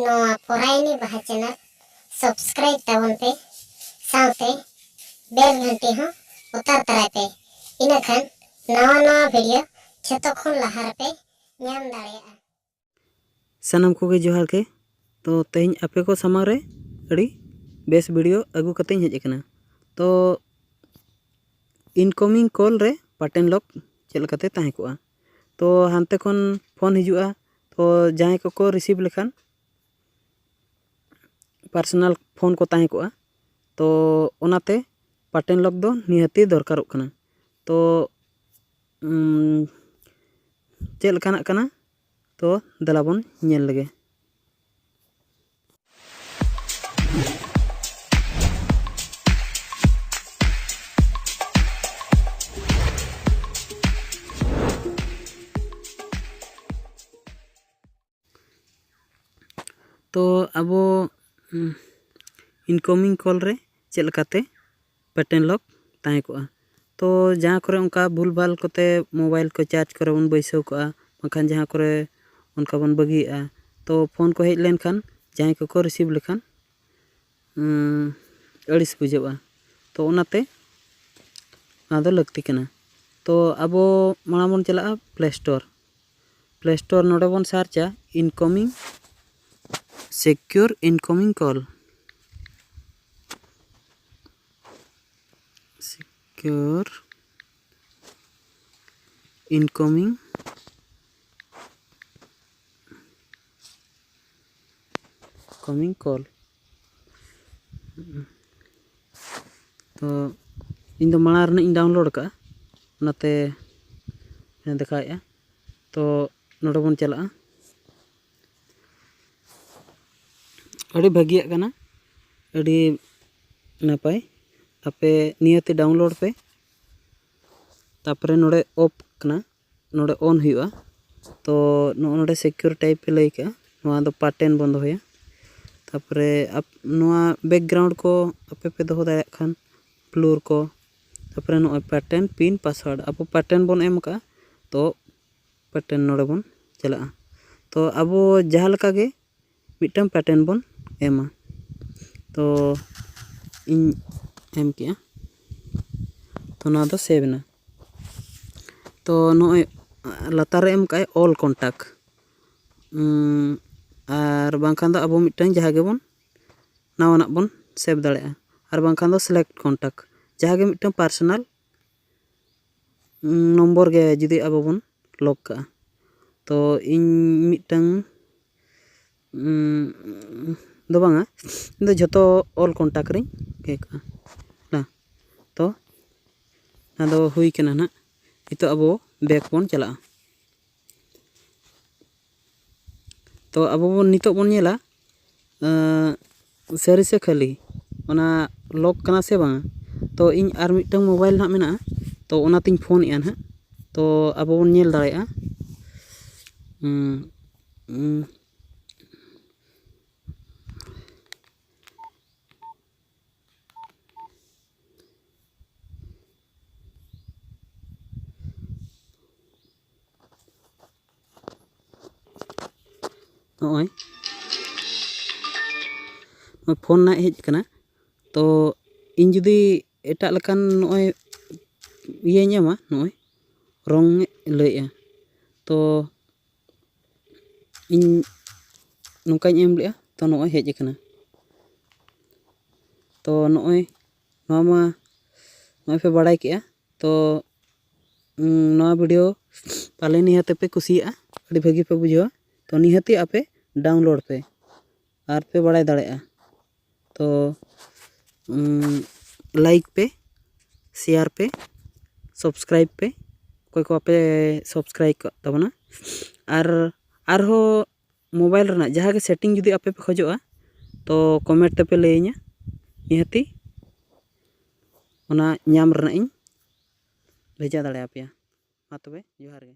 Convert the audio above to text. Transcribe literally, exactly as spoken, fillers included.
ᱱᱚᱣᱟ ᱯᱚᱨᱟᱭᱚᱱᱤ ᱵᱟᱦᱟ channel subscribe ᱛᱟᱵᱚᱱ ᱯᱮ, ᱥᱟᱶᱛᱮ ᱵᱮᱞ ᱜᱷᱟᱱᱴᱤ ᱦᱚᱸ ᱚᱛᱟᱨ ᱛᱟᱨᱟᱭ ᱯᱮ᱾ ᱤᱱᱟᱹᱠᱷᱟᱱ ᱱᱟᱣᱟ ᱱᱟᱣᱟ ᱵᱷᱤᱰᱤᱭᱳ ᱡᱷᱚᱛᱚ ᱠᱷᱚᱱ ᱞᱟᱦᱟ ᱨᱮᱯᱮ ᱧᱟᱢ ᱫᱟᱲᱮᱭᱟᱜᱼᱟ᱾ ᱥᱟᱱᱟᱢ ᱠᱚᱜᱮ ᱡᱚᱦᱟᱨ ᱜᱮ᱾ ᱛᱚ ᱛᱮᱦᱮᱧ ᱟᱯᱮ ᱠᱚ ᱥᱟᱢᱟᱝ ᱨᱮ ᱟᱹᱰᱤ ᱵᱮᱥ ᱵᱷᱤᱰᱤᱭᱳ ᱟᱹᱜᱩ ᱠᱟᱛᱮᱧ ᱦᱮᱡ ᱟᱠᱟᱱᱟ᱾ ᱛᱚ ᱤᱱᱠᱚᱢᱤᱝ ᱠᱚᱞ ᱨᱮ ᱯᱟᱴᱮᱱ ᱞᱚᱠ ᱪᱮᱫ ᱞᱮᱠᱟᱛᱮ ᱛᱟᱦᱮᱸ ᱠᱚᱜᱼᱟ? ᱛᱚ ᱦᱟᱱᱛᱮ ᱠᱷᱚᱱ ᱯᱷᱳᱱ ᱦᱤᱡᱩᱜᱼᱟ, ᱛᱚ ᱡᱟᱦᱟᱸᱭ ᱠᱚᱠᱚ ᱨᱤᱥᱤᱵᱷ ᱞᱮᱠᱷᱟᱱ ᱯᱟᱨᱥᱚᱱᱟᱞ ᱯᱷᱳᱱ ᱠᱚ ᱛᱟᱦᱮᱸ ᱠᱚᱜᱼᱟ᱾ ᱛᱚ ᱚᱱᱟᱛᱮ ᱯᱟᱴᱮᱱ ᱞᱚᱠ ᱫᱚ ᱱᱤᱦᱟᱹᱛᱤ ᱫᱚᱨᱠᱟᱨᱚᱜ ᱠᱟᱱᱟ᱾ ᱛᱚ ᱩᱢ, ᱪᱮᱫ ᱞᱮᱠᱟᱱᱟᱜ ᱠᱟᱱᱟ? ᱛᱚ ᱫᱮᱞᱟ ᱵᱚᱱ ᱧᱮᱞ ᱞᱮᱜᱮ᱾ ᱛᱚ ᱟᱵᱚ ᱤᱱᱠᱚᱢᱤᱝ ᱠᱚᱞ ᱨᱮ ᱪᱮᱫ ᱞᱮᱠᱟᱛᱮ ᱯᱮᱴᱮᱱ ᱞᱚᱠ ᱛᱟᱦᱮᱸ ᱠᱚᱜᱼᱟ? ᱛᱚ ᱡᱟᱦᱟᱸ ᱠᱚᱨᱮ ᱚᱱᱠᱟ ᱵᱷᱩᱞ ᱵᱷᱟᱞ ᱠᱚᱛᱮ ᱢᱳᱵᱟᱭᱤᱞ ᱠᱚ ᱪᱟᱨᱡᱽ ᱠᱚᱨᱮ ᱵᱚᱱ ᱵᱟᱹᱭᱥᱟᱹᱣ ᱠᱟᱜᱼᱟ, ᱵᱟᱝᱠᱷᱟᱱ ᱡᱟᱦᱟᱸ ᱠᱚᱨᱮ ᱚᱱᱠᱟ ᱵᱚᱱ ᱵᱟᱹᱜᱤᱭᱟᱜᱼᱟ, ᱛᱚ ᱯᱷᱳᱱ ᱠᱚ ᱦᱮᱡ ᱞᱮᱱᱠᱷᱟᱱ ᱡᱟᱦᱟᱸᱭ ᱠᱚᱠᱚ ᱨᱤᱥᱤᱵᱷ ᱞᱮᱠᱷᱟᱱ ᱩᱸ, ᱟᱹᱲᱤᱥ ᱵᱩᱡᱷᱟᱹᱜᱼᱟ᱾ ᱛᱚ ᱚᱱᱟᱛᱮ ᱚᱱᱟ ᱫᱚ ᱞᱟᱹᱠᱛᱤ ᱠᱟᱱᱟ᱾ ᱛᱚ ᱟᱵᱚ ᱢᱟᱲᱟᱝ ᱵᱚᱱ ᱪᱟᱞᱟᱜᱼᱟ ᱯᱞᱮ ᱥᱴᱳᱨ᱾ ᱯᱞᱮ ᱥᱴᱳᱨ ᱱᱚᱰᱮ ᱵᱚᱱ ᱥᱟᱨᱪᱟ ᱤᱱᱠᱚᱢᱤᱝ ᱥᱤᱠᱤᱭᱳᱨ ᱤᱱᱠᱚᱢᱤᱝ ᱠᱚᱞ᱾ ᱥᱤᱠᱤᱭᱳᱨ ᱤᱱᱠᱚᱢᱤᱝ ᱠᱚᱢᱤᱝ ᱠᱚᱞ᱾ ᱛᱚ ᱤᱧ ᱫᱚ ᱢᱟᱲᱟᱝ ᱨᱮᱱᱟᱜ ᱤᱧ ᱰᱟᱣᱩᱱᱞᱳᱰ ᱟᱠᱟᱫᱼᱟ, ᱚᱱᱟᱛᱮ ᱫᱮᱠᱷᱟᱣᱮᱫᱼᱟ᱾ ᱛᱚ ᱱᱚᱰᱮ ᱵᱚᱱ ᱪᱟᱞᱟᱜᱼᱟ᱾ ᱟᱹᱰᱤ ᱵᱷᱟᱹᱜᱤᱭᱟᱜ ᱠᱟᱱᱟ, ᱟᱹᱰᱤ ᱱᱟᱯᱟᱭ᱾ ᱟᱯᱮ ᱱᱤᱭᱟᱹᱛᱮ ᱰᱟᱣᱩᱱᱞᱳᱰ ᱯᱮ᱾ ᱛᱟᱨᱯᱚᱨᱮ ᱱᱚᱰᱮ ᱚᱯᱷ ᱠᱟᱱᱟ, ᱱᱚᱰᱮ ᱚᱱ ᱦᱩᱭᱩᱜᱼᱟ᱾ ᱛᱚ ᱱᱚᱜᱼᱚ ᱱᱚᱰᱮ ᱥᱤᱠᱤᱭᱳᱨ ᱴᱟᱭᱤᱯ ᱯᱮ ᱞᱟᱹᱭ ᱠᱟᱜᱼᱟ, ᱱᱚᱣᱟ ᱫᱚ ᱯᱟᱴᱮᱱ ᱵᱚᱱ ᱫᱚᱦᱚᱭᱟ᱾ ᱛᱟᱨᱯᱚᱨᱮ ᱟᱯ-, ᱱᱚᱣᱟ ᱵᱮᱠᱜᱨᱟᱣᱩᱱᱰ ᱠᱚ ᱟᱯᱮ ᱯᱮ ᱫᱚᱦᱚ ᱫᱟᱲᱮᱭᱟᱜ ᱠᱷᱟᱱ ᱵᱞᱩᱨ ᱠᱚ᱾ ᱛᱟᱨᱯᱚᱨᱮ ᱱᱚᱜᱼᱚᱭ ᱯᱟᱴᱮᱱ ᱯᱤᱱ ᱯᱟᱥᱣᱟᱨᱰ, ᱟᱵᱚ ᱯᱟᱴᱮᱱ ᱵᱚᱱ ᱮᱢ ᱠᱟᱜᱼᱟ, ᱛᱚ ᱯᱟᱴᱮᱱ ᱱᱚᱰᱮ ᱵᱚᱱ ᱪᱟᱞᱟᱜᱼᱟ᱾ ᱛᱚ ᱟᱵᱚ ᱡᱟᱦᱟᱸ ᱞᱮᱠᱟ ᱜᱮ ᱢᱤᱫᱴᱟᱝ ᱯᱮᱴᱟᱨᱱ ᱵᱚᱱ ᱮᱢᱟ᱾ ᱛᱚ ᱤᱧ ᱮᱢ ᱠᱮᱜᱼᱟ, ᱛᱚ ᱱᱚᱣᱟ ᱫᱚ ᱥᱮᱵᱷ ᱮᱱᱟ᱾ ᱛᱚ ᱱᱚᱜᱼᱚᱭ ᱞᱟᱛᱟᱨ ᱨᱮ ᱮᱢ ᱠᱟᱜᱼᱟᱭ ᱚᱞ ᱠᱚᱱᱴᱟᱠᱴ, ᱟᱨ ᱵᱟᱝᱠᱷᱟᱱ ᱫᱚ ᱟᱵᱚ ᱢᱤᱫᱴᱟᱝ ᱡᱟᱦᱟᱸ ᱜᱮᱵᱚᱱ ᱱᱟᱣᱟᱱᱟᱜ ᱵᱚᱱ ᱥᱮᱵᱷ ᱫᱟᱲᱮᱭᱟᱜᱼᱟ, ᱟᱨ ᱵᱟᱝᱠᱷᱟᱱ ᱫᱚ ᱥᱤᱞᱮᱠᱴ ᱠᱚᱱᱴᱟᱠᱴ, ᱡᱟᱦᱟᱸ ᱜᱮ ᱢᱤᱫᱴᱟᱝ ᱯᱟᱨᱥᱚᱱᱟᱞ ᱱᱚᱢᱵᱚᱨ ᱜᱮ ᱡᱩᱫᱤ ᱟᱵᱚ ᱵᱚᱱ ᱞᱚᱠ ᱠᱟᱜᱼᱟ᱾ ᱛᱚ ᱤᱧ ᱢᱤᱫᱴᱟᱝ ᱩᱸ, ᱫᱚ ᱵᱟᱝᱟ, ᱤᱧ ᱫᱚ ᱡᱷᱚᱛᱚ ᱚᱞ ᱠᱚᱱᱴᱟᱠᱴ ᱨᱤᱧ ᱤᱭᱟᱹ ᱠᱟᱜᱼᱟ᱾ ᱦᱮᱸ, ᱛᱚ ᱚᱱᱟ ᱫᱚ ᱦᱩᱭ ᱠᱟᱱᱟ ᱱᱟᱦᱟᱜ᱾ ᱱᱤᱛᱚᱜ ᱟᱵᱚ ᱵᱮᱠ ᱵᱚᱱ ᱪᱟᱞᱟᱜᱼᱟ᱾ ᱛᱚ ᱟᱵᱚ ᱵᱚᱱ ᱱᱤᱛᱚᱜ ᱵᱚᱱ ᱧᱮᱞᱟ, ᱟᱸ, ᱥᱟᱹᱨᱤ ᱥᱮ ᱠᱷᱟᱹᱞᱤ, ᱚᱱᱟ ᱞᱚᱠ ᱠᱟᱱᱟ ᱥᱮ ᱵᱟᱝᱟ᱾ ᱛᱚ ᱤᱧ ᱟᱨ ᱢᱤᱫᱴᱟᱝ ᱢᱳᱵᱟᱭᱤᱞ ᱱᱟᱦᱟᱜ ᱢᱮᱱᱟᱜᱼᱟ, ᱛᱚ ᱚᱱᱟᱛᱤᱧ ᱯᱷᱳᱱᱮᱜᱼᱟ ᱱᱟᱦᱟᱜ᱾ ᱛᱚ ᱟᱵᱚ ᱵᱚᱱ ᱧᱮᱞ ᱫᱟᱲᱮᱭᱟᱜᱼᱟ᱾ ᱩᱸ, ᱩᱸ, ᱱᱚᱜᱼᱚᱭ, ᱱᱚᱜᱼᱚᱭ ᱯᱷᱳᱱ ᱱᱟᱜ ᱦᱮᱡ ᱟᱠᱟᱱᱟ᱾ ᱛᱚ ᱤᱧ ᱡᱩᱫᱤ ᱮᱴᱟᱜ ᱞᱮᱠᱟᱱ ᱱᱚᱜᱼᱚᱭ ᱤᱭᱟᱹᱧ ᱮᱢᱟ, ᱱᱚᱜᱼᱚᱭ ᱨᱚᱝ ᱮ ᱞᱟᱹᱭᱮᱜᱼᱟ, ᱛᱚ ᱤᱧ ᱱᱚᱝᱠᱟᱧ ᱮᱢ ᱞᱮᱜᱼᱟ, ᱛᱚ ᱱᱚᱜᱼᱚᱭ ᱦᱮᱡ ᱟᱠᱟᱱᱟ᱾ ᱛᱚ ᱱᱚᱜᱼᱚᱭ ᱱᱚᱣᱟ ᱢᱟ ᱱᱚᱜᱼᱚᱭ ᱯᱮ ᱵᱟᱲᱟᱭ ᱠᱮᱜᱼᱟ᱾ ᱛᱚ ᱩᱸ, ᱱᱚᱣᱟ ᱵᱷᱤᱰᱤᱭᱳ ᱯᱟᱞᱮ ᱱᱤᱦᱟᱹᱛ ᱯᱮ ᱠᱩᱥᱤᱭᱟᱜᱼᱟ, ᱟᱹᱰᱤ ᱵᱷᱟᱹᱜᱤ ᱯᱮ ᱵᱩᱡᱷᱟᱹᱣᱟ᱾ ᱛᱚ ᱱᱤᱦᱟᱹᱛᱤ ᱟᱯᱮ ᱰᱟᱣᱩᱱᱞᱳᱰ ᱯᱮ ᱟᱨ ᱯᱮ ᱵᱟᱲᱟᱭ ᱫᱟᱲᱮᱭᱟᱜᱼᱟ᱾ ᱛᱚ ᱩᱸ, ᱞᱟᱭᱤᱠ ᱯᱮ, ᱥᱮᱭᱟᱨ ᱯᱮ, ᱥᱟᱵᱥᱠᱨᱟᱭᱤᱵ ᱯᱮ, ᱚᱠᱚᱭ ᱠᱚ ᱵᱟᱯᱮ ᱥᱟᱵᱥᱠᱨᱟᱭᱤᱵ ᱠᱟᱜ ᱛᱟᱵᱚᱱᱟ᱾ ᱟᱨ ᱟᱨᱦᱚᱸ ᱢᱳᱵᱟᱭᱤᱞ ᱨᱮᱱᱟᱜ ᱡᱟᱦᱟᱸ ᱜᱮ ᱥᱮᱴᱤᱝ ᱡᱩᱫᱤ ᱟᱯᱮ ᱯᱮ ᱠᱷᱚᱡᱚᱜᱼᱟ, ᱛᱚ ᱠᱚᱢᱮᱱᱴ ᱛᱮᱯᱮ ᱞᱟᱹᱭᱟᱹᱧᱟ, ᱱᱤᱦᱟᱹᱛᱤ ᱚᱱᱟ ᱧᱟᱢ ᱨᱮᱱᱟᱜ ᱤᱧ ᱵᱷᱮᱡᱟ ᱫᱟᱲᱮᱭᱟᱯᱮᱭᱟ᱾ ᱢᱟ ᱛᱚᱵᱮ, ᱡᱚᱦᱟᱨ ᱜᱮ᱾